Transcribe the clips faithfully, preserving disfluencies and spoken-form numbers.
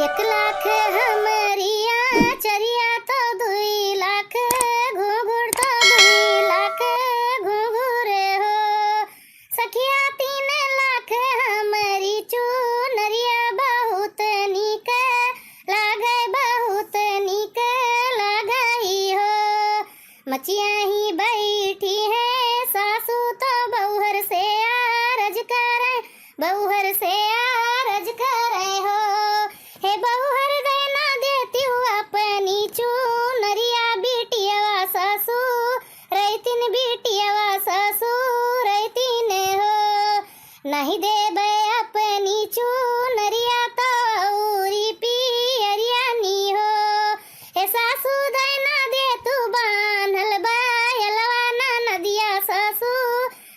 एक लाख हमरी आँचरिया तो दुई लाख घुंघुर, तो दुई लाख घुंघुर हो। सखिया तीन लाख हमरी चुनरिया बहुत नीक लागे, बहुत नीक लागई हो। मचिया ही बैठी है सासू तो बउहर से आरज करे, बउहर से आरज करे हो। हे बउहर दैना देतिउ अपनी चुनरिया बिटियवा सासू रैतिन, बिटियवा सासू रैतिन हो। नहीं देबे अपनी चुनरिया तो औरी पियरिया नी हो। हे सासू दैना देतु बान्हल बा यलवा ना नदिया सासू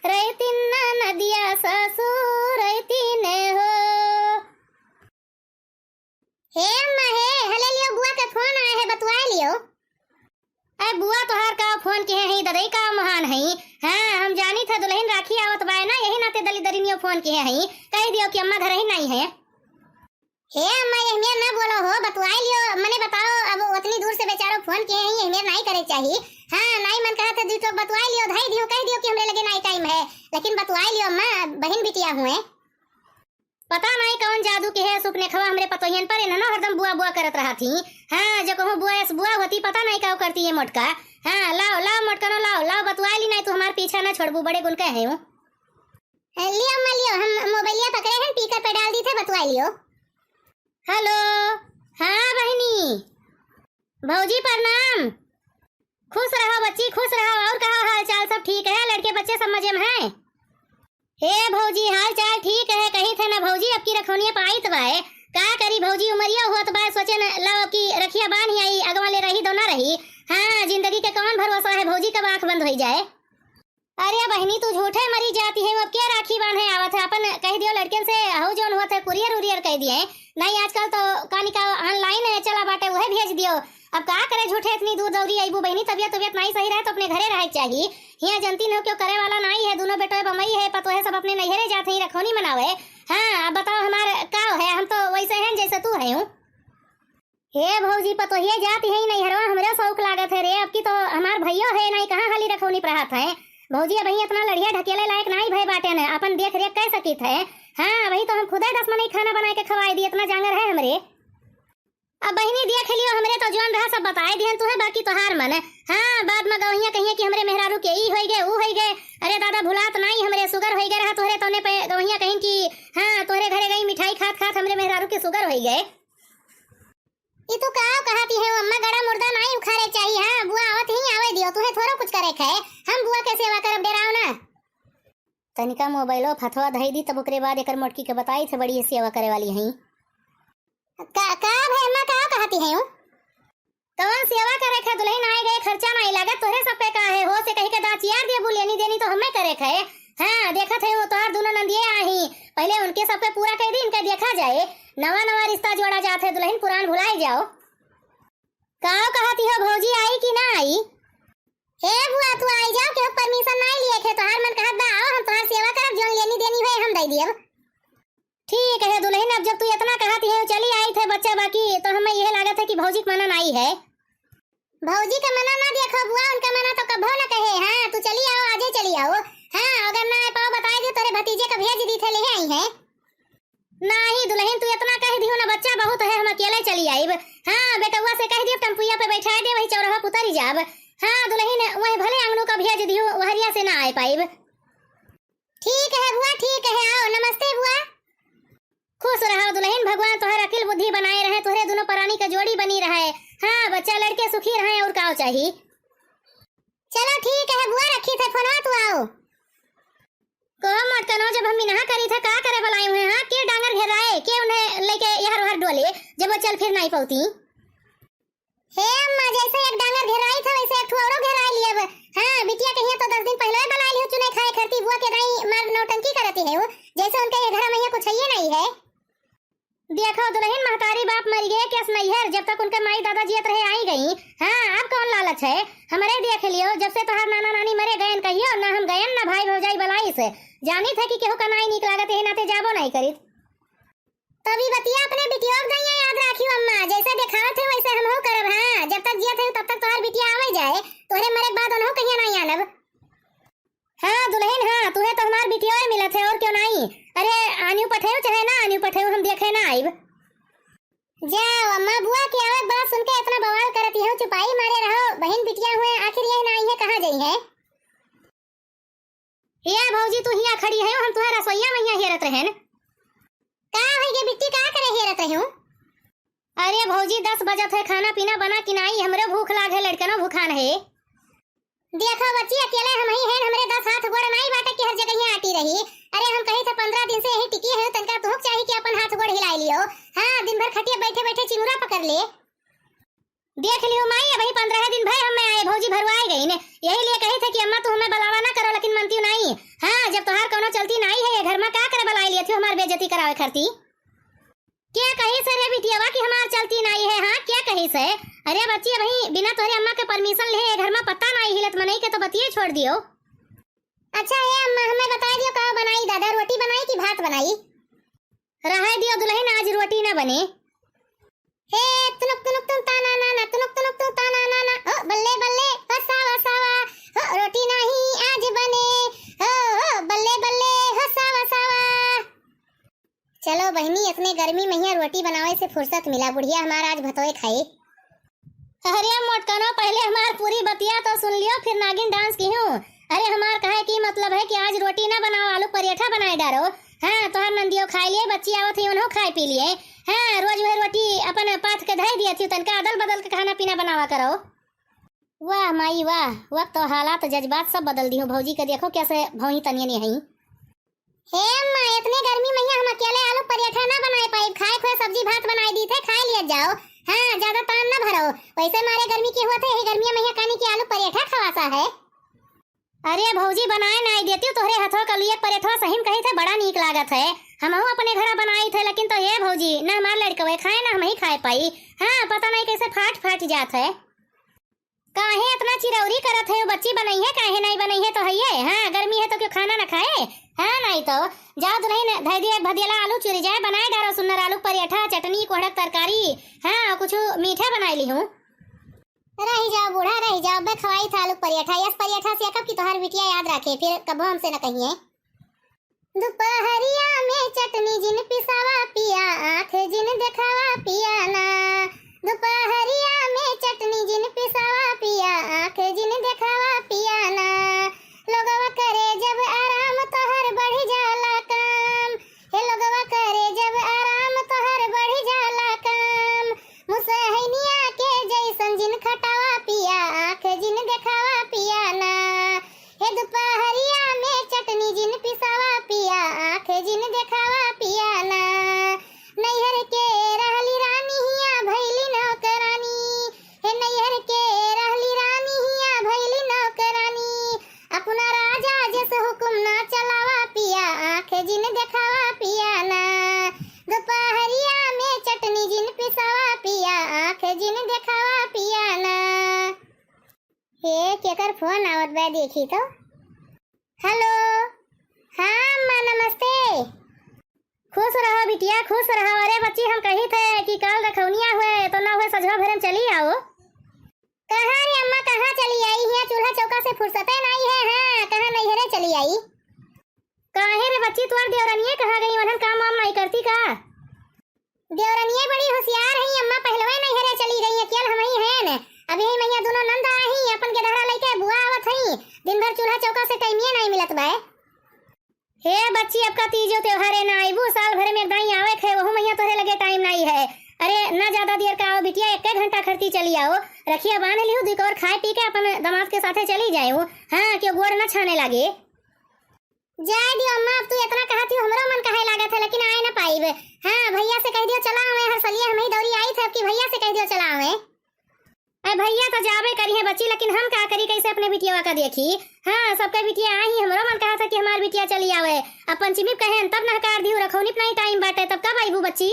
रैतिन, ना नदिया सासू रैतिन हो। हे अम्मा हे, हले लियो, बुआ के फोन आए है, बतुआए लियो। अरे बुआ, तोहार का फोन किहे हई, ददई का महान हई। हाँ, हम जानी था दुलहिन राखी आवत बाय ना, यही नाते दली दरिनियो फोन किहे हई। कहि दियो कि अम्मा घर ही नाई है। हे अम्मा, यह मेर ना बोलो हो, बतुआए लियो। मने बताओ, अब उतनी दूर से बेचारो फोन किहे हई, यह मेर नाई करे चाही। हाँ, नाई मन कहा था, दुई टोक बतुआए लियो, धाई दियो, कहि दियो कि हमरे लगे नाई टाइम है, लेकिन बतुआए लियो अम्मा, बहिन बिटिया हुए। पता नाई कौन जादू किहे सुपनेखवा हमरे पतोहियन पर, इन्हनो हरदम बुआ बुआ करत रहत ही। हाँ, जो कहूँ बुआ एस बुआ होती, पता नाई का करती ये मोटका। हाँ, लाओ, लाओ मोटकनो, लाओ, लाओ, बतुआए ली, नाई तू हमार पीछा ना छोड़बू, बड़े गुन के हैं। लियो अम्मा, लियो, हम मोबाइलिया पकड़े हैं, पीकर पे डाल दी थे, बतुआए लियो। हेलो, हाँ बहिनी, भौजी प्रणाम। खुश रहो बच्ची, खुश रहो। और कहो हाल चाल, सब ठीक है? लड़के बच्चे सब मजे में हैं? हे भौजी, हाल चाल ठीक है, कही थे ना भौजी, अब की रखौनिया पाइत बाए। का करी भौजी, उमरिया होत बाए, सोचे न लाओ अब की रखिया बांध आई, अगवा ले रही दो ना रही। हाँ, जिंदगी के कौन भरोसा है भौजी, कब आँख बंद होई जाए। अरे बहिनी, तू झूठे मरी जाती है, अब के राखी बांधे आवत है? अपन कहि दियो लड़कन से, हऊ जौन होत है कुरियर उरियर कहि दिए। नाई, आजकल तो कानी का online है, चला बाटे, उहे भेज दियो। अब का करे, झूठे इतनी दूर दौरी अइबू बहिनी, तबियत, तबियत नाई सही रहे तो अपने घरे रहे के चाही। हियाँ जनती न हो, क्यों करे वाला नाई है, दुनो बेटोए बम्बई है, पतोहे सब अपने नैहरे जात हैं रखौनी मनावे। हाँ, अब बताओ हमार का है, हम तो वैसे हैं जैसे तू है हूँ। हे भौजी, पतोहिए जात ही नैहरवा, हमरे शौक लागत है रे। अब की तो हमार भइयो है नाई, कहाँ हाली रखौनी पर हाथ है। भौजी, अबहीं इतना लड़िया ढकेले लायक नाई भए बाटे न, अपन देख रेख कर सकित है। हाँ, अबहीं तो हम खुदे दस मनई खाना बनाए के खवाए दी, इतना जांगर है हमरे। अब बहिनी देख लियो, हमरे तो जौन रहा सब बताए दिहन तुहे, बाकी तोहार मन। हाँ, बाद में गवहिया कहिए कि हमरे मेहरारू के ई होई गए, ऊ होई गए। अरे दादा, भुलात नाई, हमरे sugar होई गए रहा तोहरे तौने पे। गवहिया कहिन कि हाँ, तोहरे घरे गई मिठाई खात खात हमरे मेहरारू के sugar होई गए। ई तू का कहती है अम्मा, गड़ा मुर्दा नाई उखारे चाही। हाँ, बुआ आवत ही आवे दियो, तुहे थोड़ो कुछ करे खे। हम बुआ के सेवा करब, डेराओ ना। तनिका मोबाइलो फथवा धई दी, तब ओकरे बाद एकर मोटकी के बताई थे, बड़ी सेवा करे वाली हई। का, का भे अम्मा, का कहती है? कौन सेवा करे खे, दुलहिन आए गए, खर्चा नाई लागत, तोहरे सब पे का है हो, से कही के दाँत चियार देबू, लेनी देनी तो हमें करे खे। हाँ, देखत है वो तोहार दुनो नंदिये आही, पहले उनके सब पे पूरा कर दी, इनका देखा जाए, नवा नवा रिश्ता जोड़ा जात है, दुलहिन पुरान भुलाए जाओ। का कहती हो भौजी, आई कि ना आई? हे बुआ, तू आई जाओ, केहू permission नाई लिए खे, तोहार मन कहत बा आओ, हम तोहार सेवा करब, जौन लेनी देनी होए हम दई दियब। ठीक है दुलहिन, अब जब तू इतना कहती है, चली आई थे बच्चा, बाकी तो हमें यह लागत है कि भौजी के मना नाई है। भौजी के मना ना देखो बुआ, उनका मना तो कभो ना कहे। हाँ, तू चली आओ, आजे चली आओ। हाँ, अगर ना आ पाओ बताए दे, तोरे भतीजे का भेज दी थे, ले आई है। नाही दुलहिन, तू इतना कह दियो ना, बच्चा बहुत है, हम अकेले चली आइब। हाँ, बेटउआ से कह दियो, टेम्पुआ पे बैठा दे, वही चौराहा पे उतरी जाब। हाँ दुलहिन, वही भले अंगनू का भेज दियो, वहरिया से ना आए पाइब। ठीक है बुआ, ठीक है, आओ, नमस्ते बुआ। खुश रहो दुलहिन, भगवान तोहर अकिल बुद्धि बनाए रहे, तोहरे दुनो परानी का जोड़ी बनी रहे। हाँ बच्चा, लड़के सुखी रहे, और का चाही। चलो ठीक है बुआ, रखी थे फोनवा, तू आओ। कहो मोटकनो, जब हम मिनहा करी थे, का करे बुलाई हुए, हाँ? के डांगर घेराए, के उन्हें लेके यहर वहर डोले, जब वो चल फिर नाई पौती। हे अम्मा, जैसे एक डांगर घेराई था, वैसे एक ठो औरो घेराई लियब। हाँ, बिटिया कहिया तो दस दिन पहले ही बुलाई लियो चुने खाए खरती, बुआ के दाई मार नौटंकी करती है वो, जैसे उनके ये घर में यहाँ कुछ है ही नहीं है। देखो दुलहिन, महतारी बाप मरि गए, केस नैहर, जब तक उनके माई दादा जियत रहे आई गई। हाँ, अब कौन लालच है? हमरे देख लियो, जब से तोहार नाना नानी मरे गयन कहियो, ना हम गयन, ना भाई भौजाई बलाइस। जानित है कि केहू का नाई नीक लागत, यही नाते जाबो नाई करित। तब ई बतिया अपने बिटियोक दइया याद राखी। मरे के बाद उनहु कहिया नाई आनब। हाँ दुलहिन, हाँ, तुहे तो हमार बिटिया मिलत है, और क्यों नाई? अरे, आनियो पठेउ चाहे ना आनियो पठेउ, हम देखे ना आइब। जाओ अम्मा, बुआ के आवत बात सुन के इतना बवाल करत हौ, चुपाई मारे रहो। बहिन बिटिया हुए, आखिर यही ना आई है, कहाँ जइहैं? ए भौजी, तू हियाँ खड़ी है, हम तुहे रसोइया में हियाँ हेरत रहेन। का होई गे बिट्टी, का करे हेरत रहू? अरे भौजी, दस बजत है, खाना पीना बना कि नाई? हमरे भूख लाग है, लड़कनो भूखान है। देखो बच्ची, अकेले हमही हैं, हमरे दस हाथ गोड़ नाई बाटे कि हर जगह आटी रही। अरे हम कही थे पन्द्रह दिन से यही टिकी है, तनका तुहक चाही कि अपन हाथ गोड़ हिलाई लियो। हाँ, दिन भर खटिया बैठे बैठे चिमुरा पकड़ ले। देख लियो माई, अबही पन्द्रह दिन भय हमें आए, भौजी भरवाए गई ने। यही लिए कही थे कि अम्मा तू हमें बुलावा ना करो, लेकिन मनती नाई। हाँ, जब तोहार कौनो चलती नाई है ये घर में, का करे बुलाए लिए थे हमार बेइज्जती करावे खरती? क्या कही से रे बिटियावा कि हमार चलती नाई है? हाँ, क्या कही से? अरे बच्ची, अबही बिना तोहरे अम्मा के permission लिए ये घर में पत्ता नाई हिलत, मनई के तो बतिये छोड़ दियो। अच्छा हे अम्मा, हमें बताई दियो का बनाई दादा, रोटी बनाई कि भात बनाई? रहाई दियो दुलहिन, आज रोटी ना बने। हे तुनुक तुनुक तुन ताना ना ना, तुनुक तुनुक तुन ताना ना ना, ओ बल्ले बल्ले, ओ सावा सावा, ओ रोटी नाही आज बने, ओ, ओ बल्ले बल्ले, ओ सावा सावा। चलो बहिनी, इतने गर्मी में हियाँ रोटी बनावे से फुर्सत मिला, बुढ़िया हमार आज भतोए खाई। अरे मोटकनो, पहले हमार पूरी बतिया तो सुन लियो, फिर नागिन dance किहूँ। अरे हमार कहे की मतलब है कि आज रोटी ना बनाओ, आलू परेठा बनाए डारो। हाँ, तोहार नंदियो खाए लिए, बच्ची आवत ही उन्हों खाए पी लिए। हाँ, रोज वह रोटी अपन पाथ के धई दिया थी, तनका अदल बदल के खाना पीना बनावा करो। वाह माई वाह, वक्त तो हालात जज्बात सब बदल दिहू। भौजी के देखो कैसे भौही तनिए नहीं हई। हे अम्मा, इतने गर्मी में हम अकेले आलू परेठा ना बनाए पाइब, खाए खोए सब्जी भात बनाए दी थे, खाए लिए जाओ। हाँ, ज्यादा तान ना भरो। वैसे मारे गर्मी की हुआ थे, यही गर्मी में कानी की आलू परेठा खवासा है। अरे भौजी, बनाए ना आई देती तोहरे हथवा का लिए परेठवा, सही में कही थे बड़ा नीक लागत है। हमहू अपने घरा बनाई थे, लेकिन तो ये भौजी ना हमार लड़कवे खाए ना हम ही खाए पाई। हाँ, पता नहीं कैसे फाट फाट जात है। काहे इतना चिरौरी करत है, बच्ची बनई है, काहे नहीं बनई है तो हइये। हाँ, गर्मी है तो क्यों खाना ना खाए? हाँ, नहीं तो। जाओ दुलहिन, धई दिए भदियला आलू चुरी जाए, बनाए डारो सुन्नर आलू परेठा, चटनी, कोहड़क तरकारी, हाँ, कुछ मीठा बनाए लिहूँ। रही जाओ बूढ़ा, रही जाओ, बे खवाई था आलू परेठा, यस परेठा से कब की तोहार बिटिया याद रखे, फिर कबो हमसे न कहिए। दुपहरिया में चटनी जिन पिसावा पिया, आँख जिन देखावा पिया ना। दुपहरिया में चटनी जिन पिसावा पिया, आँख जिन देखावा पिया ना। लोगवा करे जब आराम तोहर बढ़ जाला काम। हे लोगवा करे जब आराम तोहर बढ़ जाला काम। मुसहैनिया के जैसन जिन खटावा पिया, आँख जिन देखावा पिया ना। हे दुपहरिया में चटनी जिन पिसावा पिया, आँख जिन देखावा पिया ना। नैहर के रहली रानी हिया भैली नौकरानी। हे नैहर के रहली रानी हिया भैली नौकरानी। अपना राजा जस हुकुम ना चलावा पिया, आँख जिन देखावा पिया ना। दुपहरिया में चटनी जिन पिसावा पिया, आँख जिन देखावा पिया ना। हे, केकर फोन आवत बा, देखी तो। हेलो, हाँ अम्मा, नमस्ते। खुश रहो बिटिया, खुश रहो। अरे बच्ची, हम कही थे कि काल रखौनिया हुए तो ना हुए, सजवा भरे में चली आओ। कहाँ रे अम्मा, कहाँ चली आई? हियाँ चूल्हा चौका से फुर्सते नहीं है। हाँ, कहाँ नैहरे चली आई? काहे रे बच्ची, तोर देवरनिये कहाँ गई? उन्हन काम वाम नहीं करती का? देवरनिये बड़ी होशियार है अम्मा, पहलवे नैहरे चली गई, अकेल हम ही हैं न। अब यही मैया दोनों नंद आई, अपन गेदहरा लेके बुआ आवत हई। दिन भर चूल्हा चौका से टाइमिये नहीं मिलत बा। हे बच्ची, अब का तीजो त्योहारे ना आइबू, साल भर में एक दाई आवे खे, वहू मैया तोहरे लगे टाइम नहीं है। अरे ना ज्यादा देर का आओ बिटिया, एक घंटा खरती चली आओ, रखिया बांध लिहू, दुई कौर खाए पी के अपन दामाद के साथे चली जाए। हाँ, क्यों गोड़ ना छाने लागे। जाए दियो अम्मा, अब तू इतना कहत हो, हमरो मन कहे लागत है, लेकिन आए ना पाइब। हाँ, भैया से कह दियो चला आवे, हर सलिए हम ही दौरी आई थे, अब की भैया से कह दियो चला आवे। अरे भैया तो जाबे करी है बच्ची, लेकिन हम का करी, कैसे अपने बिटिया का देखी? हाँ, सबके बिटिया आई, हमरो मन कहा था कि हमार बिटिया चली आवे। अब पंचमी पे कहे तब नहकार दिहू, रखौनी पे नहीं टाइम बाटे, तब कब आईबू बच्ची?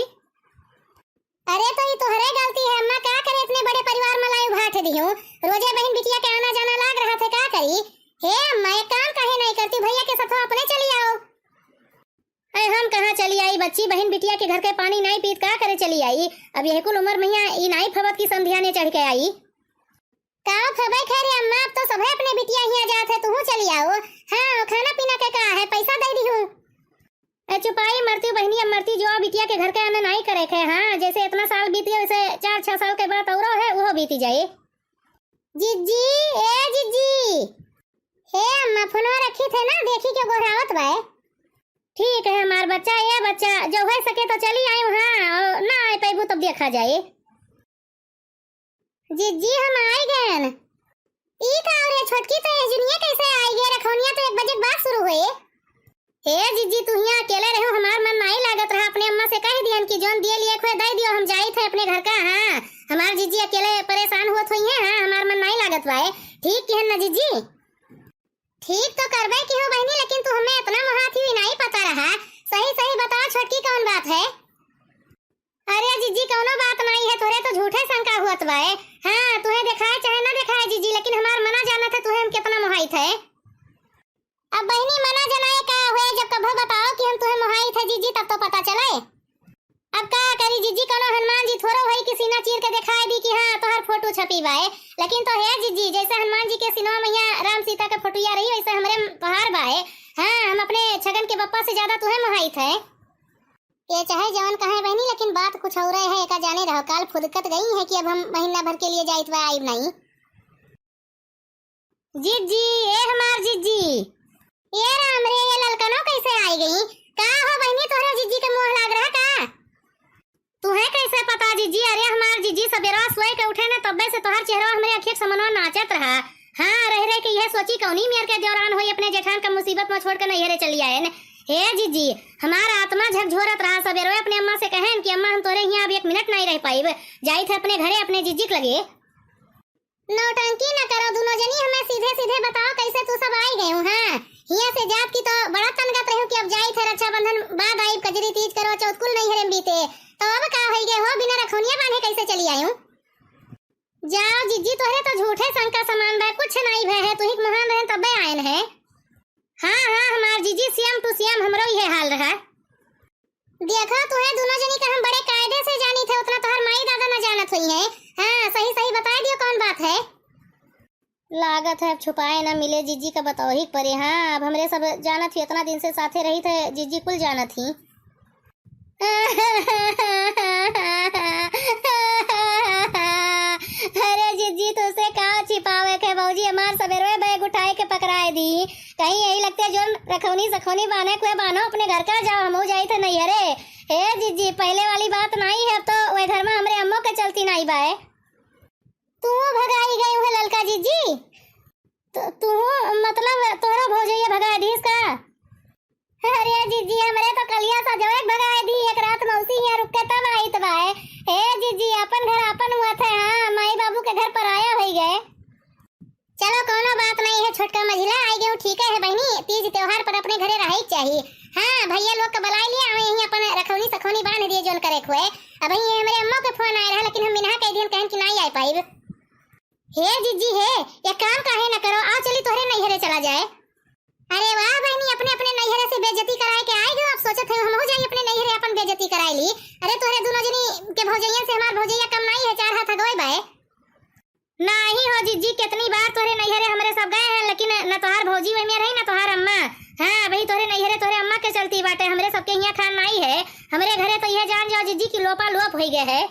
अरे तो ये तोहरे गलती है अम्मा, का करे इतने बड़े परिवार में लाई भाट दिहू। रोजे बहन बिटिया के आना जाना लाग रहा थे, का करी? हे अम्मा, एक काम काहे नहीं करती, भैया के साथ अपने चली आओ। अरे हम कहाँ चली आई बच्ची, बहन बिटिया के घर के पानी नहीं पीत, का करे चली आई? अब यह कुल उम्र मैया ई नहीं फबत की संध्या ने चढ़ के आई। का फबे खैर अम्मा, अब तो सभे अपने बिटिया हियाँ जात है, तुहू चली आओ। हाँ, खाना पीना के का है, पैसा दे दिहू। ए चुपाई मरती बहिनी, अब मरती जो बिटिया के घर के आना नाई करे के। हाँ, जैसे इतना साल बीत गया, वैसे चार छह साल के बाद औरो है, वो बीती जाए। जिज्जी, ए जिज्जी। हे अम्मा, फोनवा रखी थे ना, देखी के गोहरावत बाए। ठीक है हमार बच्चा, ए बच्चा, जो हो सके तो चली आयु, हाँ, और ना आए पैबू तब देखा जाए। जिज्जी, हम आई गएन। ई का रे छोटकी, तो ये जुनिया कैसे आई गए? रखौनिया तो एक बजे के बाद शुरू होए। हे जिज्जी, तू हियाँ अकेले रहो, हमार मन नाई लागत रहा। अपने अम्मा से कह दियन कि जौन दिए लिए खोए दे दियो, हम जाई थे अपने घर का। हाँ, हमार जिज्जी अकेले परेशान हुआ थोई है। हाँ, हमार मन नाई लागत बाए। ठीक किहन ना जिज्जी? ठीक तो करबे किहो बहिनी, लेकिन तू हमें इतना मोहात ही नाई पता रहा। सही सही बताओ छोटकी, कौन बात है? अरे जिज्जी, कौनो बात नाई है, तोरे तो झूठे शंका हुअत बाए। हाँ, तुहे देखाए चाहे ना देखाए जिज्जी, लेकिन हमार मना जानत है तुहे हम कितना मोहाइत है। अब बहिनी, मना जनाए का हुए, जब कभो बताओ कि हम तुहे मोहाइत है जिज्जी, तब तो पता चले। अब का करी जिज्जी, कौनो हनुमान जी थोड़ो होई कि सीना चीर के देखाए दी कि हाँ, तोहर फोटो छपी बाए। लेकिन तो हे जिज्जी, जैसे हनुमान जी के सिनवा मैया राम सीता के फोटोया रही, वैसे हमरे तोहार बाए। हाँ, हम अपने छगन के बप्पा से ज्यादा तुहे मोहाइत है। ये चाहे जवन कहे बहिनी, लेकिन बात कुछ और है, एका जाने रहो, काल फुदकत गई है कि अब हम महीना भर के लिए जाइत बा, आइब नहीं। जिज्जी, ए हमार जिज्जी। ए राम रे, ये ललकनो कैसे आई गई? का हो बहिनी, तोहरे जिज्जी के मुँह लाग रहा का? तुहे कैसे पता जिज्जी? अरे हमार जिज्जी सबेरवा सोए के उठे न, तब्बे से तोहर चेहरवा हमरे अखिया के समनवा नाचत रहा। हाँ, रह रह के यह सोची कौनी मेर के देवरान होई अपने जेठान का मुसीबत में छोड़ के नैहरे चली आए न। हे जिज्जी, हमार आत्मा झकझोरत रहा। सबेरवे अपने अम्मा से कहेन कि अम्मा, हम तोरे हियाँ अब एक मिनट नहीं रह पाइब, जाइत है अपने घरे अपने जिज्जी के लगे। नौटंकी न करो दुनो जनी, हमें सीधे सीधे बताओ कैसे तू सब आई गए हो? हाँ, हियाँ से जात की तो बड़ा तनगत रहे हो कि अब जाइत है रक्षाबंधन बाद आइब, कजरी तीज करवा चौथ कुल नैहरे में बीते, तो अब का होई गए हो, बिना रखौनिया बांधे कैसे चली आई हूँ? जाओ जिज्जी, तोहरे तो झूठे शंका समान बा, कुछ नाई भय है, तुही के महान रहन तब्बे आयन है। हाँ, हाँ, हमार जिज्जी, same to same हमरो इहे हाल रहा। देखो, तुहे दुनो जनी का हम बड़े कायदे से जानी थे, उतना तोहर माई दादा न जानत होई है। हाँ, सही सही बताए दियो, कौन बात है? लागत है अब छुपाए न मिले, जिज्जी का बतौही के परे। हाँ, अब हमरे सब जानत ही, इतना दिन से साथे रही थे, जिज्जी कुल जानत ही। अरे जिज्जी, तुसे का छिपावे के भौजी, हमार सबेरवे बैग उठाए के पकड़ाए दी। कहीं यही लगते जोन रखौनी सखौनी बांधे कुए बांधो, अपने घर का जाओ, हमहू जाई थे नैहरे। हे जिज्जी, पहले वाली बात नाई है, अब तो वह घर में हमरे अम्मो के चलती नाई बाए। तू भगाई गई हुए ललका जिज्जी? तो तू, मतलब तोहरा भौजैया भगाए दीस का? अरे जिज्जी, हमरे तो कलिया सजवे के भगाए दी, एक रात मौसी हियाँ रुक के तब आइत बाए। हे जिज्जी, अपन घर अपन हुआ था, हाँ, माई बाबू के घर पराया होई गए। चलो, कौनो बात नहीं है, छोटका मझिला आई गयो, ठीक है बहिनी, तीज त्योहार पर अपने घरे रहे के चाहिए। हाँ, भैया लोग के बुलाई लिया, हम यहीं अपन रखौनी सखौनी बांध दिए, जोन करे खुए। अब ये हमरे अम्मो के फोन आए रहा, लेकिन हम मिनहा कह दियन, कहन कि नहीं आ पाइब। हे जिज्जी हे, एक काम काहे न करो, आओ चली तोहरे नैहरे चला जाए। अरे वाह बहिनी, अपने अपने नैहरे से बेइज्जती कराए के आए गयो, अब सोचत है हम हो जाई अपने नैहरे अपन बेइज्जती कराए ली। अरे तोहरे दुनो जनी के भौजैया से हमार भौजैया कम नहीं है, चार हाथ हगोए बाए। नाही हो जिज्जी, कितनी बार तोहरे नैहरे हमरे सब गए हैं, लेकिन न तोहार भौजी वही में रही, न तोहार अम्मा। हाँ, अबही तोहरे नैहरे तोहरे अम्मा के चलती बाटे, हमरे सबके हियाँ खान नाई है। हमरे घरे तो यह जान जाओ जिज्जी की लोपा लोप होई गए है।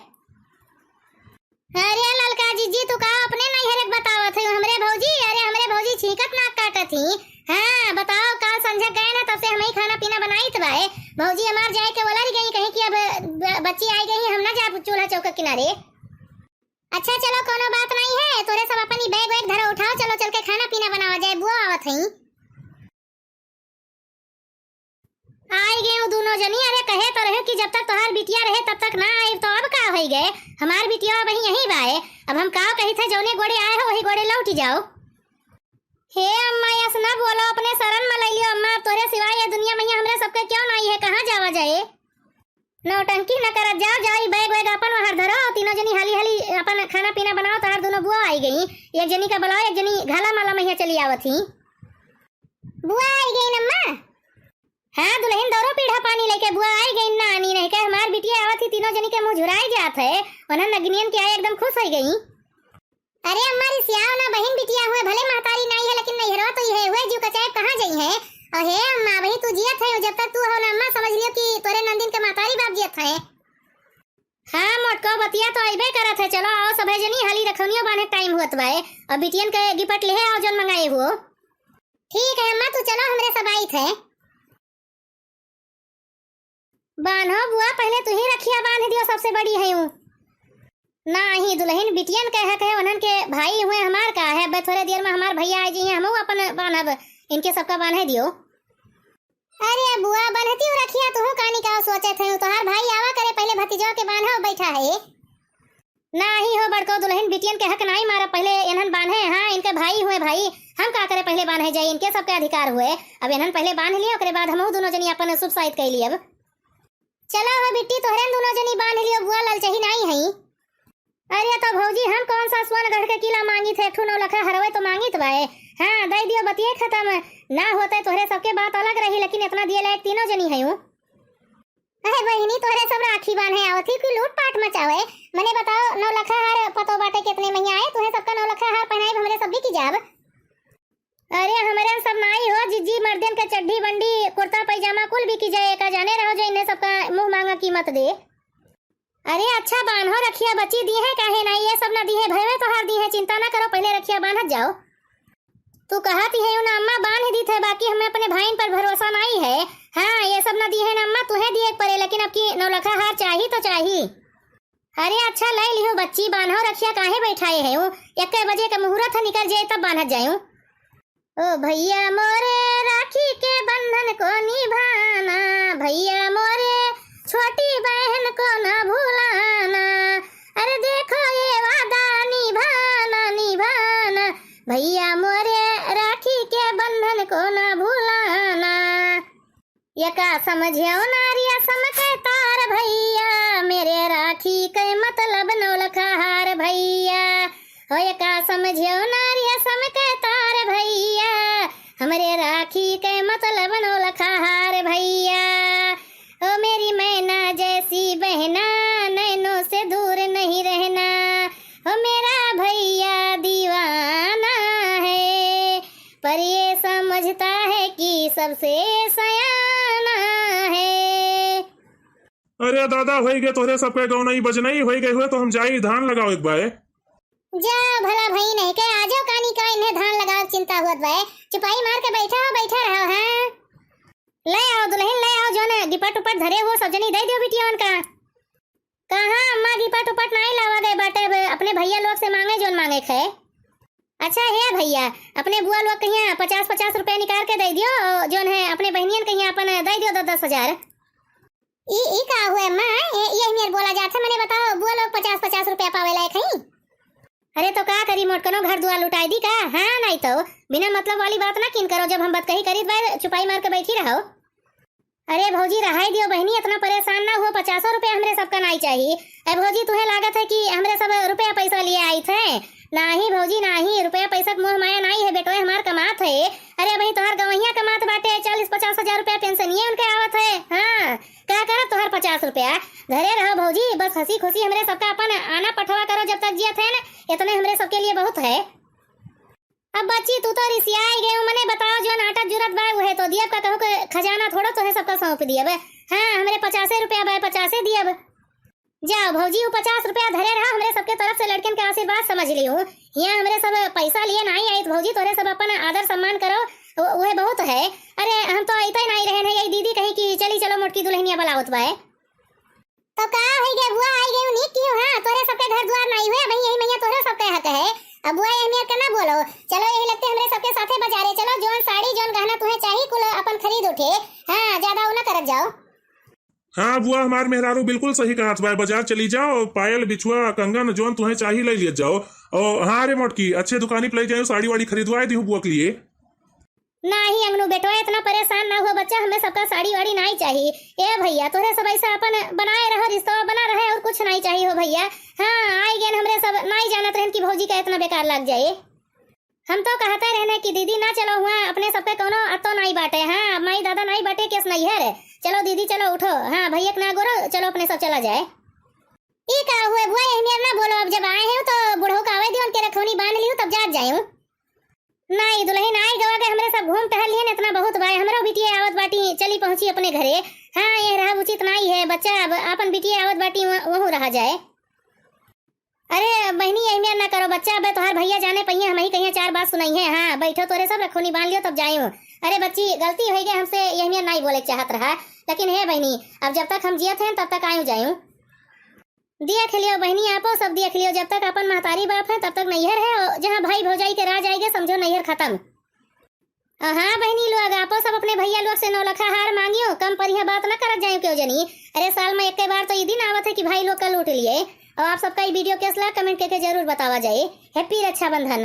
अरे ललका जिज्जी, तू का अपने नैहरे के बतावत है हमरे भौजी? अरे हमरे भौजी छींकत नाक काटत ही। हाँ, बताओ, काल संझा गए ना, तब से हम ही खाना पीना बनाइत बाए। भौजी हमार जाए के बोला रही गई, कहीं कि अब ब-, बच्ची आई गई, हम ना जाब चूल्हा चौका किनारे। अच्छा चलो, कोनो बात नहीं है, तोरे सब अपन ई बैग वैग धरो, उठाओ, चलो चल के खाना पीना बनावा जाए, बुआ आवत हई। आई गए हो दोनों जनी। अरे कहे तो रहे कि जब तक तोहार बिटिया रहे तब तक ना आए, तो अब का होई गए? हमार बिटिया अब यहीं बाए, अब हम का कही थे, जौने गोड़े आए हो वही गोड़े लौटी जाओ। हे अम्मा, यस ना बोलो, अपने शरण में ले लियो अम्मा, अब तोरे सिवाय ये दुनिया में हमरे सबके क्यों नहीं है, कहाँ जावा जाए? नौटंकी न करत जाओ, जाओ, ई बैग वैग अपन वहार धरो, तीनों जनी हाली हाली अपन खाना पीना बनाओ, तोहार दोनों बुआ आई गई, एक जनी का बुलाओ, एक जनी घाला माला महिया चली आवत ही। बुआ आई गई अम्मा। हाँ दुल्हन, दौरो पीढ़ा पानी लेके बुआ आई गई ना, आनी नहीं के हमार बिटिया आवत ही, तीनों जनी के मुँह झुराई जात है, उन्हें नगनियन के आए एकदम खुश हो गई। अरे अम्मा, रिसियाओ ना बहिन, बिटिया हुए भले महतारी नाई है, लेकिन नैहरवा तो इहे हुए, जीव कचाइब कहाँ जइहैं? अरे अम्मा, अबहीं तू जियत है, जब तक तू हो ना अम्मा, समझ लियो कि तोरे नंदिन के महतारी बाप जियत है। हाँ मोटको, बतिया तो अइबे करत है। चलो आओ सभे जनी, हाली रखौनियो बान्हे टाइम हुअत बाए, और बिटियन के गिपट लेहे आओ जौन मंगाए हो। ठीक है अम्मा, तू चलो, हमरे सब आइत है। बान्हो बुआ, पहिले तुहीं रखिया बान्ह दियो, सबसे बड़ी हइउ। नाहीं दुलहिन, बिटियन के हक है, उन्हन के भाई हुए, हमार का है। अबे थोरे देर मा हमार भइया आइ जइहैं, हमहू अपन बान्हब, इनके सबका बान्हे दियो। अरे बुआ, बन्हतिउ रखिया, तुहू कानी का सोचत हइउ, तोहार भाई आवा करे, पहिले भतिजवा के बान्हो बैठा है। नाहीं हो बड़को दुलहिन, बिटियन के हक नाहीं मारब, पहिले इन्हन बान्हे, हाँ, इनके भाई हुए भाई, हम का करे पहिले बान्हे जाई, इनके सबके अधिकार हुए। अब इन्हन पहिले बान्ह लियो, ओकरे बाद हमहू दुनो जनी अपन शुभ साइत कइ लियब। चलो हो बिट्टी, तोहरे दुनो जनी बान्ह लियो, बुआ ललचही नाहीं हई। अरे तो भौजी, हम कौन सा स्वर्ण गढ़ के किला मांगित है, एक ठो नौलखा हरवे तो मांगित बाए। हाँ, दइ दियो, बतिये खतम। ना होते तोहरे सबके बात अलग रही, लेकिन इतना दिए लायक तीनों जनी हइउ। अहे बहिनी, तोहरे सब राखी बान्हे आवत ही कि लूट पाट मचावे? मने बताओ, नौलखा हार पतो बाटे कितने मइहाँ आए, तुहें सबका नौलखा हार पहनाइब, हमरे सब बिकी जाब। अरे हमरे सब नाई हो जिज्जी, मर्दन के चड्ढी बंडी, कुर्ता पैजामा कुल बिकी जाए, एका जाने रहो जो इन्हें सबका मुँह मांगा कीमत दे। अरे अच्छा बान्हो रखिया बच्ची, दीहे काहे नाई, ये सब ना दीहे, भयवे तोहार दीहे, चिंता ना करो, पहिले रखिया बान्हत जाओ। तू कहत ही है ना अम्मा, बान्ह दीत है, बाकी हमें अपने भाईन पर भरोसा नाई है। हाँ, ये सब ना दीहे ना अम्मा, तुहे दिए के परे, लेकिन अब की नौलखा हार चाही तो चाही। अरे अच्छा, लइ लिहू बच्ची, बान्हो रखिया काहे बैठाए है? ऊ एक्के बजे के मुहूर्त है, निकर जाए तब बान्हत जायूं। ओ भइया मोरे राखी के बंधन को निभाना, भइया मोरे छोटी बहन को ना भुलाना। अरे देखो ये वादा निभाना, निभाना, भइया मोरे राखी के बंधन को ना भुलाना। यका समझ्यो नारी असम के तार भइया, मेरे राखी के मतलब नौलखा हार भइया। हो यका समझ्यो नारी असम के तार भइया, हमरे राखी के मतलब नौलखा हार भइया। ओ मेरी मैना जैसी बहना, नैनों से दूर नहीं रहना। ओ मेरा भइया दीवाना है, पर ये समझता है कि सबसे सयाना है। अरे दादा, होई गए तोहरे सबके गौनई बजनई, होई गए हुए तो हम जाई धान लगाओ एक बार। जा भला भई नहीं के, आजो कानी का इन्हें धान लगाओ चिंता हुअत बाए। चुपाई मार के बैठा हो, बैठा रहो, हाँ। ले आओ दुलहिन, ले आओ, जौन गिपट उपट धरे हो सब जनी दइ दियो बिटियवन का। कहाँ अम्मा, गिपट उपट नाई लावा गए बाटे, अब अपने भइया लोग से मांगे जौन मांगे खे। अच्छा हे भइया, अपने बुआ लोग कहिया पचास पचास रुपया निकाल के दइ दियो, जौन है अपने बहनियन कहिया अपन दइ दियो दस दस हजार। ई, ई का हुए अम्मा? ये, ये मेर बोला जात है, मने बताओ, बुआ लोग पचास पचास रुपया पावे लायक हई? अरे तो का करी मोटकनो, घर दुआर लुटाई दी का? हाँ, नाई तो बिना मतलब वाली बात ना किन करो, जब हम बतकही करीत बाय चुपाई मार के बैठी रहो। अरे भौजी रहाई दियो बहिनी, इतना परेशान ना हो, पचासो रुपया हमरे सबका नाई चाही। ए भौजी तुहे लागत है कि हमरे सब रुपया पैसा लिए आइत है? नाही भौजी नाही, रुपया पैसा के मोह माया नाई है, बेटवे हमार कमात है। अरे अबही तोहार गवहिया कमात बाटे, चालीस पचास हजार रुपया पेंशनिये उनके आवत है। हाँ, का करब तोहार पचास रुपया? धरे रहो भौजी, बस हँसी खुशी हमरे सबका अपन आना पठवा करो, जब तक जियत है न, इतने हमरे सबके लिए बहुत है। अब बच्ची तू तो रिसियाई गयो, मने बताओ जौन आटा जुरत बा उहे तो दियब, का कहूँ के खजाना थोड़ो तोहे सबका सौंप दियब। हाँ, हमरे पचासे रुपया बा, पचासे दियब। जाओ भौजी, उ पचास रुपया धरे रहा, हमरे सबके तरफ से लड़कन के आशीर्वाद समझ लियो। हियाँ हमरे सब पैसा लिए नाई आइत भौजी, तोरे सब अपन आदर सम्मान करो, उ-, उहे बहुत है। अरे हम तो अइते नाई रहे हैं, यही दीदी कही कि चली चलो मोटकी दुलहिनिया बुलावत बाए। तो का होई गे बुआ, आई गई नीक की हो, हाँ, तोरे सबके घर दुआर नाई हुए, अबही यही मइहाँ तोरे सबके हक है। अब बुआ यही मेर के ना बोलो, चलो यही लगते हमरे सबके साथे बजारे चलो, जौन साड़ी जौन गहना तुहे चाही कुल अपन खरीद उठे। हाँ, ज्यादा उ ना करत जाओ। हाँ बुआ, हमार मेहरारू बिल्कुल सही कहत बा, बाजार चली जाओ, पायल, बिछुआ, कंगन जौन तुहे चाही ले लियत जाओ। और हाँ रे मोटकी, अच्छे दुकानी पे ले जाओ, साड़ी वाड़ी खरीदवाए दिहू बुआ के लिए। नाही अंगनू बेटवा, इतना परेशान ना हो बच्चा, हमें सबका साड़ी वाड़ी नाही चाही। ए भइया, तोहरे सब ऐसा अपन बनाए रहो, रिश्तवा बना रहे और कुछ नाही चाही हो भइया। हाँ, आई गेन हमरे सब नाही जानत रहन कि भौजी का इतना बेकार लग जाए। हम तो कहते रहने कि दीदी ना चलो हुआ, अपने सबके कौनो अत्तो नाही बाटे। हाँ, माई दादा नाही बाटे केस नैहर। चलो दीदी चलो उठो, हाँ भइया के ना गोरो, चलो अपने सब चला जाए। ई का हुए बुआ, यही मेर ना बोलो, अब जब आए हैं तो बुढ़ऊ का आवे दियो, उनके रखौनी घूम टहल लिहन, इतना बहुत बाय। हमरो बिटिया आवत बाटी, चली पहुँची अपने घरे। हाँ, यह रहब उचित नाई है, बच्चा अब आपन बिटिया आवत बाटी, वह-, वहू रहा जाए। अरे बहिनी, यही मेर ना करो बच्चा, अबे तोहार भैया जाने पइहें, हमही कहियाँ चार बात सुनइहें। हाँ, बैठो, तोरे सब रखोनी बांध लियो, तब जायूँ। अरे बच्ची, गलती होइ गए हमसे, यही मेर नाई बोले चाहत रहा, लेकिन हे बहिनी, अब जब तक हम जियत हैं, तब तक आयूँ जायूँ। देख लियो बहिनी, आपो सब देख लियो, जब तक अपन महतारी बाप है, तब तक नैहर है, और जहाँ भाई भौजाई के राज आइगे, समझो नैहर खतम। अ, हाँ बहिनी लोग, आपो सब अपने भैया लोग से नौलखा हार मांगियो, कम परिहा बात न करत जायो केहू जनी। अरे साल में एक्के बार तो ई दिन आवत है कि भाई लोग का लूट लिए। और आप सबका ई video कैस लगा, comment करके जरूर बतावा जाए। Happy रक्षाबंधन।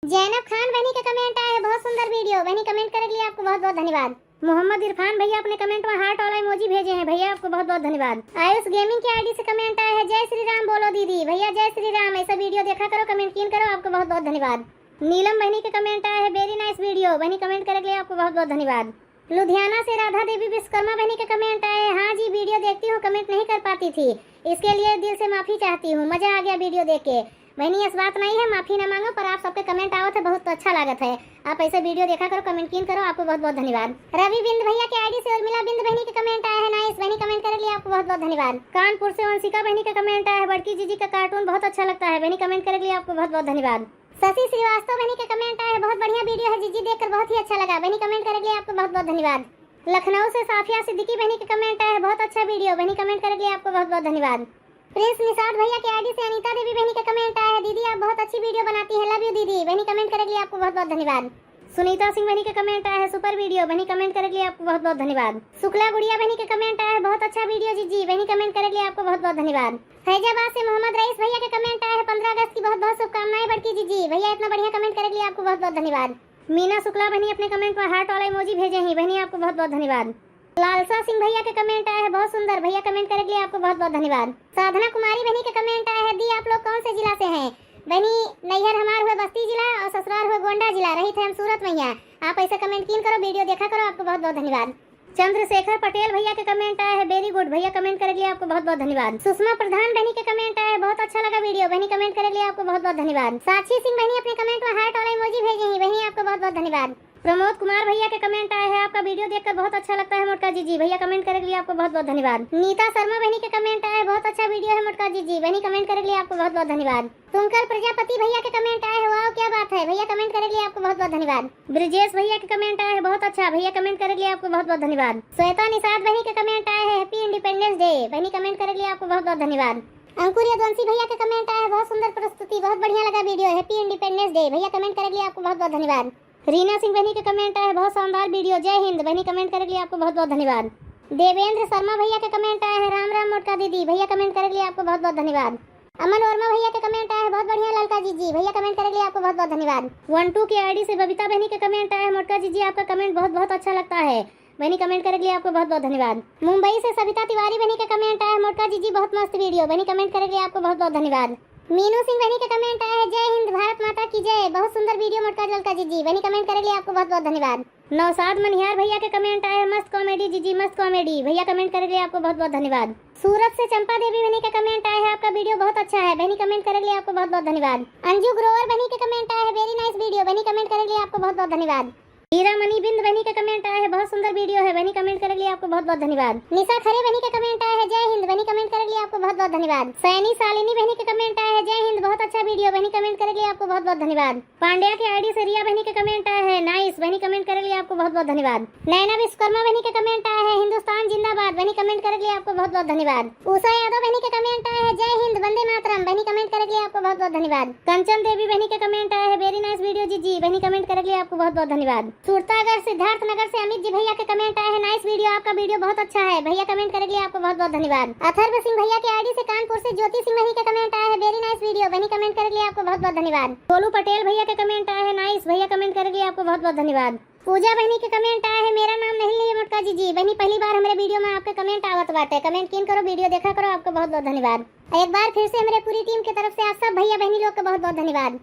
जैनब खान बहिनी के comment आए है, बहुत सुंदर video। बहिनी comment करे के लिए आपको बहुत बहुत धन्यवाद। मोहम्मद इरफान भैया अपने comment में heart वाला emoji भेजे हैं, भैया आपको बहुत बहुत धन्यवाद। आयुष gaming की ID से comment आया है, जय श्री राम बोलो दीदी। भैया जय श्री राम, ऐसा video देखा करो, comment कीन करो, आपको बहुत बहुत धन्यवाद। नीलम बहिनी के comment आया है, very nice video। बहिनी comment करे के लिए आपको बहुत बहुत धन्यवाद। लुधियाना से राधा देवी विश्वकर्मा बहिनी के comment आए हैं, हाँ जी video देखती हूँ, comment नहीं कर पाती थी, इसके लिए दिल से माफी चाहती हूँ। मजा आ गया video देख के। बहिनी, ऐस बात नहीं है, माफी ना मांगो, पर आप सबके comment आवत है, बहुत अच्छा लागत है। आप ऐसे video देखा करो, comment कीन करो, आपको बहुत बहुत धन्यवाद। रवि बिंद भैया के ID से उर्मिला बिंद बहिनी के comment आया है, nice। बहिनी comment करे के लिए आपको बहुत बहुत धन्यवाद। कानपुर से वंशिका बहिनी के comment आया है, बड़की जीजी का cartoon बहुत अच्छा लगता है। बहिनी comment करे के लिए आपको बहुत बहुत धन्यवाद। शशि श्रीवास्तव बहिनी के comment आया है, बहुत बढ़िया video है जीजी, देखकर बहुत ही अच्छा लगा। बहिनी comment करे के लिए आपको बहुत बहुत धन्यवाद। लखनऊ से साफिया सिद्दीकी बहिनी के comment आया है, बहुत अच्छा video। बहिनी comment करे के लिए आपको बहुत बहुत धन्यवाद। प्रिंस निषाद भैया के ID से अनीता देवी बहिनी का comment आया है, दीदी आप बहुत अच्छी video बनाती हैं, love you दीदी। बहिनी comment करे के लिए आपको बहुत बहुत धन्यवाद। सुनीता सिंह बहिनी का comment आया है, super video। बहिनी comment करे के लिए आपको बहुत बहुत धन्यवाद। शुक्ला गुड़िया बहिनी का comment आया है, बहुत अच्छा video जीजी। बहिनी comment करे के लिए आपको बहुत बहुत धन्यवाद। फैजाबाद से मोहम्मद रईस भैया के comment आया है, पन्द्रह अगस्त की बहुत बहुत शुभकामनाएं बड़की जीजी। भैया इतना बढ़िया comment करे के लिए आपको बहुत बहुत धन्यवाद। मीना शुक्ला बहिनी अपने comment में heart वाला emoji भेजे ही, बहिनी आपको बहुत बहुत धन्यवाद। लालसा सिंह भैया के comment आया है, बहुत सुंदर। भैया comment करे के लिए आपको बहुत बहुत धन्यवाद। साधना कुमारी बहिनी के comment आया है, दी आप लोग कौन से जिला से हैं? बहिनी, नैहर हमार हुए बस्ती जिला और ससुराल हुए गोंडा जिला, रही थे हम सूरत मैया। आप ऐसे comment कीन करो, video देखा करो, आपको बहुत बहुत धन्यवाद। चंद्रशेखर पटेल भैया के comment आया है, very good। भैया comment करे के लिए आपको बहुत बहुत धन्यवाद। सुषमा प्रधान बहिनी के comment आया है, बहुत अच्छा लगा video। बहिनी comment करे के लिए आपको बहुत बहुत धन्यवाद। साक्षी सिंह बहिनी अपने comment में heart वाला emoji भेजे ही, बहिनी आपको बहुत बहुत धन्यवाद। प्रमोद कुमार भैया के comment आया है, आपका video देखकर बहुत अच्छा लगता है मोटका जीजी। भैया comment करे के लिए आपको बहुत बहुत धन्यवाद। नीता शर्मा बहिनी के comment आया है, बहुत अच्छा video है मोटका जीजी। बहिनी comment करे के लिए आपको बहुत बहुत धन्यवाद। तुंकल प्रजापति भैया के comment आया है, wow क्या बात है। भैया comment करे के लिए आपको बहुत बहुत धन्यवाद। ब्रिजेश भैया के comment आया है, बहुत अच्छा। भैया comment करे के लिए आपको बहुत बहुत धन्यवाद। श्वेता निषाद बहिनी के comment आया है, happy Independence Day। बहिनी comment करे के लिए आपको बहुत बहुत धन्यवाद। अंकुर यदुवंशी भैया के comment आया है, बहुत सुंदर प्रस्तुति, बहुत बढ़िया लगा video, happy Independence Day। भैया comment करे के लिए आपको बहुत बहुत धन्यवाद। रीना सिंह बहिनी के comment आया है, बहुत शानदार video, जय हिंद। बहिनी comment करे के लिए आपको बहुत बहुत धन्यवाद। देवेंद्र शर्मा भैया के comment आया है, राम राम मोटका दीदी। भैया comment करे के लिए आपको बहुत बहुत धन्यवाद। अमन वर्मा भैया के comment आया है, बहुत बढ़िया ललका जीजी। भैया comment करे के लिए आपको बहुत बहुत धन्यवाद। One two की ID से बबीता बहिनी के comment आया है, मोटका जीजी आपका comment बहुत बहुत अच्छा लगता है। बहिनी comment करे के लिए आपको बहुत बहुत धन्यवाद। मुंबई से सविता तिवारी बहिनी के comment आया है, मोटका जीजी बहुत मस्त video। बहिनी comment करे के लिए आपको बहुत बहुत धन्यवाद। मीनू सिंह बहिनी के comment आया है, जय हिंद, भारत माता की जय, बहुत सुंदर video मोटका ललका जीजी। बहिनी comment करे के लिए आपको बहुत बहुत धन्यवाद। नौशाद मनिहार भैया के comment आया है, मस्त comedy जीजी, मस्त comedy। भैया comment करे के लिए आपको बहुत बहुत धन्यवाद। सूरत से चंपा देवी बहिनी के comment आया है, आपका video बहुत अच्छा है। बहिनी comment करे के लिए आपको बहुत बहुत धन्यवाद। अंजू ग्रोवर बहिनी के comment आया है, very nice video। बहिनी comment करे के लिए आपको बहुत बहुत धन्यवाद। हीरा मणि बिंद बहिनी के comment आया है, बहुत सुंदर video है। बहिनी comment करे के लिए आपको बहुत बहुत धन्यवाद। निशा खरे बहिनी के comment आया है, जय हिंद। बहिनी comment करे के लिए आपको बहुत बहुत धन्यवाद। सैनी शालिनी बहिनी के comment आया है, जय हिंद, बहुत अच्छा video। बहिनी comment करे के लिए आपको बहुत बहुत धन्यवाद। पांड्या के ID से रिया बहिनी के comment आया है, nice। बहिनी comment करे के लिए आपको बहुत बहुत धन्यवाद। नैना विश्वकर्मा बहिनी के comment आया है, हिंदुस्तान जिंदाबाद। बहिनी comment करे के लिए आपको बहुत बहुत धन्यवाद। उषा यादव बहिनी के comment आया है, जय हिंद, वंदे मातरम। बहिनी comment करे के लिए आपको बहुत बहुत धन्यवाद। कंचन देवी बहिनी के comment आया है, very nice video जीजी। बहिनी comment करे के लिए आपको बहुत बहुत धन्यवाद। सुरतागढ़ सिद्धार्थनगर से अमित जी भैया के comment आया है, nice video, आपका video बहुत अच्छा है। भैया comment करे के लिए आपको बहुत बहुत धन्यवाद। अथर्व सिंह भैया के ID से कानपुर से ज्योति सिंह बहिनी के comment आया है, very nice video। बहिनी comment करे के लिए आपको बहुत बहुत धन्यवाद। गोलू पटेल भैया के comment आया है, nice। भैया comment करे के लिए आपको बहुत बहुत धन्यवाद। पूजा बहिनी के comment आया है, मेरा नाम नहीं लिए मोटका जीजी। बहिनी पहली बार हमरे video में आपके comment आवत बाटे, comment कीन करो, video देखा करो, आपको बहुत बहुत धन्यवाद। एक बार फिर से हमरे पूरी team के तरफ से आप सब भैया बहिनी लोग के बहुत बहुत धन्यवाद।